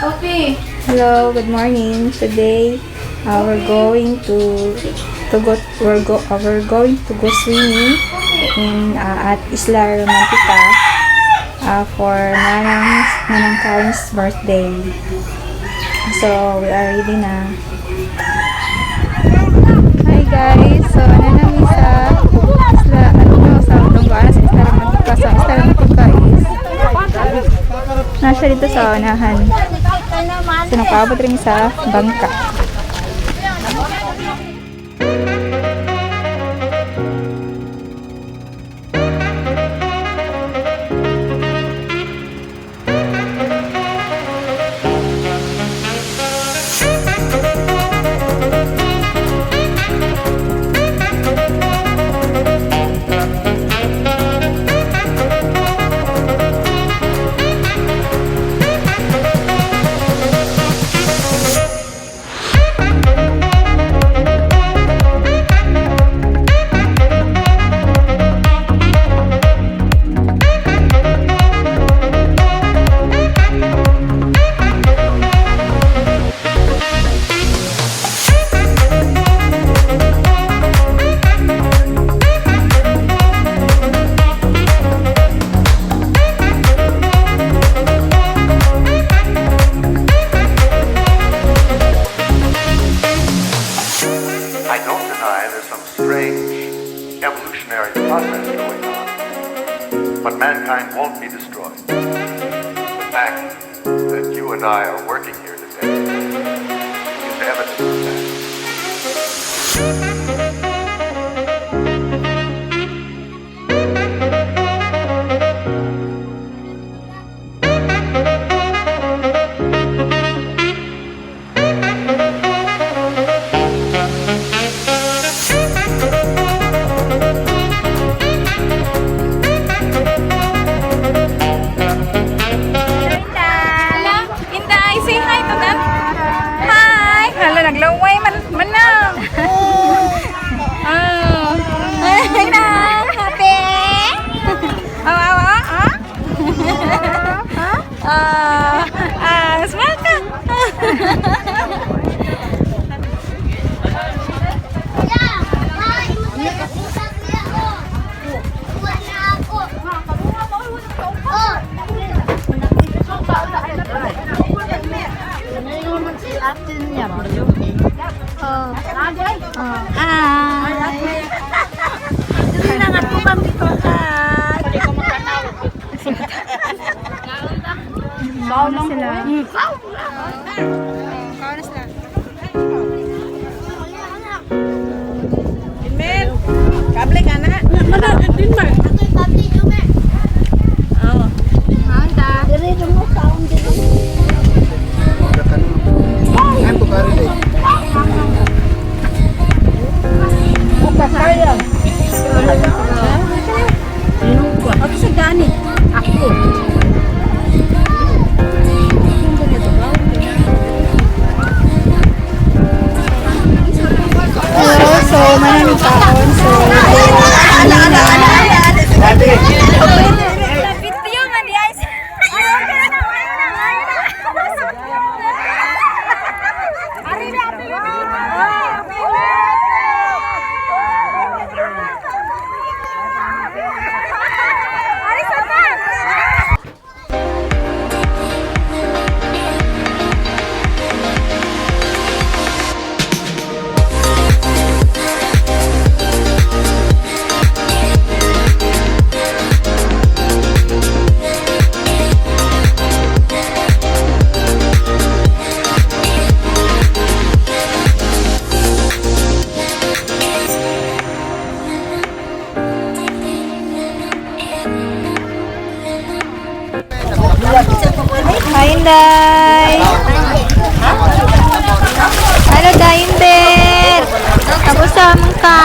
Sophie! Hello, good morning. Today, we're going to go swimming in at Isla Romantica for Nanang Karen's birthday. So, we are ready na. Hi guys! So, ano na mi sa Isla, ano, sa Donggoan sa Isla Romantica. Sa Isla Romantica is nasa dito sa unahan. So, nakaabot rin sa bangka. I don't deny there's some strange evolutionary process going on, but mankind won't be destroyed. The fact that you and I are working here today is evidence of that. Hello, Inday, say hi to them. Hi! Hala, naglaway man, man na. Oh. Hi na, happy. Oh, oh, oh, oh. Ah, ah, smile ka. Hi. Kaon na sila. Kaon na sila. Kable ka na. Hello, so maraming taon. So, Video man guys. Hi, Inday! Hello, Daimber! Kamusta man ka?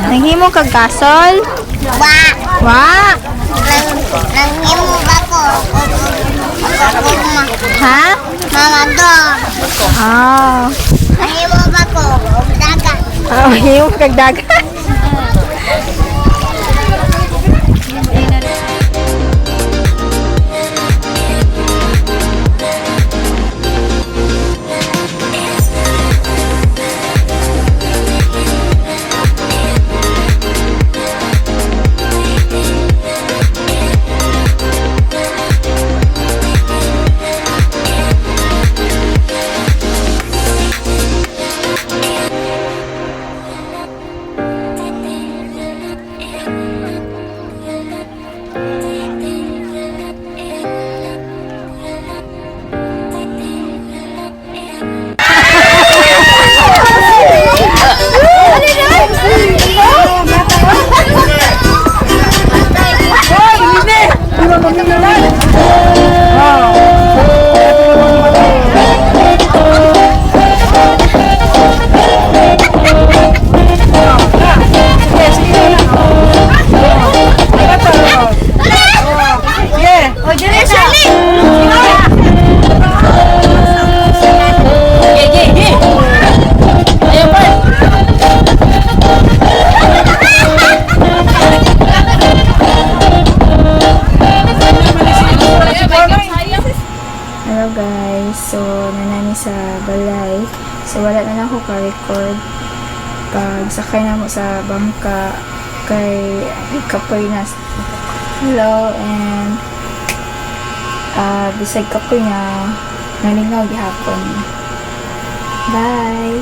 Nanghimo kag gasol? Wa! Wa! Nanghimo ba ko? Ha? Mga dog. Ah. Nanghimo ba ko? Dagat. Oh, himo kag dagat. Na ako ka-record pag sakay na mo sa bangka kay kapoy na. Hello, and bisag kapoy na, nalingaw gihapon. Bye.